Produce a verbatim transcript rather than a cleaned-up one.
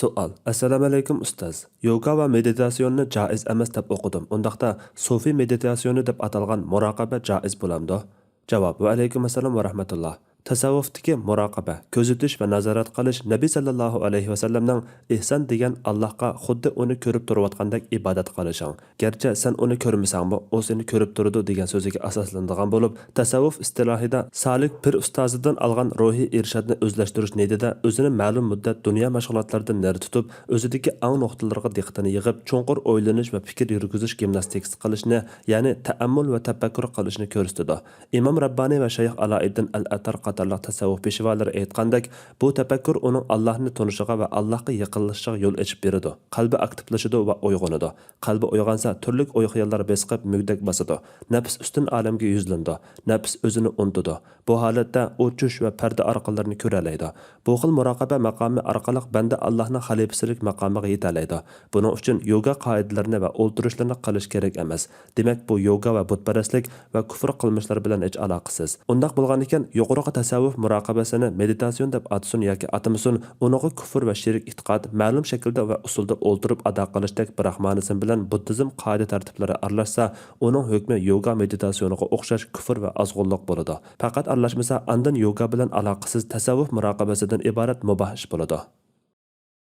سوئال: ئەسسالامۇئەلەيكۇم ئۇستاز، يوگا ۋە مېدىتاتسىيوننى جائىز ئەمەس دەپ ئوقۇدۇم، ئۇنداقتا سۇفىي مېدىتاتسىيونى دەپ ئاتالغان مۇراقىبە جائىز بولامدۇ؟ جاۋاب: ۋەئەلەيكۇمئەسسالام ۋەرەھمەتۇللا. تەسەۋۋۇفتىكى مۇراقىبە، كۆزىتىش ۋە نازارەت قىلىش نەبى سەللەللاھۇ ئەلەيھى ۋەسەللەمنىڭ ئېھسان دېگەن ئاللاھقا خۇددى ئۇنى كۆرۈپ تۇرۇۋاتقاندەك ئىبادەت قىلىشىڭ، گەرچە سەن ئۇنى كۆرمىسەڭمۇ، ئۇ سېنى كۆرۈپ تۇرىدۇ دېگەن سۆزىگە ئاساسلىنىدىغان بولۇپ، تەسەۋۋۇپ ئىستىلاھىدا سالىك پىر ئۇستازىدىن ئالغان روھىي ئىرشادنى ئۆزلەشتۈرۈش نىيىتىدە ئۆزىنى مەلۇم مۇددەت دۇنيا مەشغۇلاتلىرىدىن نېرى تۇتۇپ، ئۆزىدىكى ئاڭ نۇقتىلىرىغا دىققىتىنى يىغىپ، چوڭقۇر ئويلىنىش ۋە پىكىر يۈرگۈزۈش گىمناستىكىسى قىلىشنى، يەنى تەئەممۇل ۋە تەپەككۇر قىلىشنى كۆرسىتىدۇ. ئىمام رەببانى ۋە شەيخ ئالائىددىن ئەل ئەتار قاتارلىق تەسەۋۋۇپ پېشۋالىرى ئېيتقاندەك، بۇ تەپەككۇر ئۇنىڭ ئاللاھنى تونۇشىغا ۋە ئاللاھقا يېقىنلىشىشىغا يول ئېچىپ بېرىدۇ. قەلبى ئاكتىپلىشىدۇ ۋە ئويغىنىدۇ. قەلبى ئويغانسا، تۈرلۈك ئوي-خىياللار بېسىقىپ، مۈگدەك باسىدۇ. نەپس ئۈستۈن ئالەمگە يۈزلىنىدۇ. نەپس ئۆزىنى ئۇنتىدۇ. بۇ ھالەتتە ئۇ چۈش ۋە پەردە ئارقانلىرىنى كۆرەلەيدۇ. بۇ خىل مۇراقىبە ماقامى ئارقىلىق بەندە ئاللاھنىڭ خەلىپىسىلىك ماقامىغا يېتەلەيدۇ. بۇنىڭ ئۈچۈن يوگا قائىدىلىرىنى ۋە ئولتۇرۇشلىرىنى قىلىش كېرەك ئەمەس. دېمەك، بۇ يوگا ۋە بۇتپەرەسلىك ۋە كۇفر قىلمىشلىرى بىلەن ھېچ ئالاقىسىز. ئۇنداق بولغانىكەن، يۇقىرىقى تەسەۋۋۇپ مۇراقىبىسىنى مېدىتاتسىيون دەپ ئاتىسۇن ياكى ئاتىمىسۇن، ئۇنىڭغا كۇفر ۋە شېرىك ئېتىقاد، مەلۇم شەكىلدە ۋە ئۇسۇلدا ئولتۇرۇپ ئادا قىلىشتەك براخمانىزم بىلەن بۇددىزم قائىدە تەرتىپلىرى ئارىلاشسا، ئۇنىڭ ھۆكمى يوگا مېدىتاتسىيونىغا ئوخشاش كۇفر ۋە ئازغۇنلۇق بولىدۇ. پەقەت ئارىلاشمىسا، ئاندىن يوگا بىلەن ئالاقىسىز تەسەۋۋۇپ مۇراقىبىسىدىن ئىبارەت مۇباھ ئىش بولىدۇ.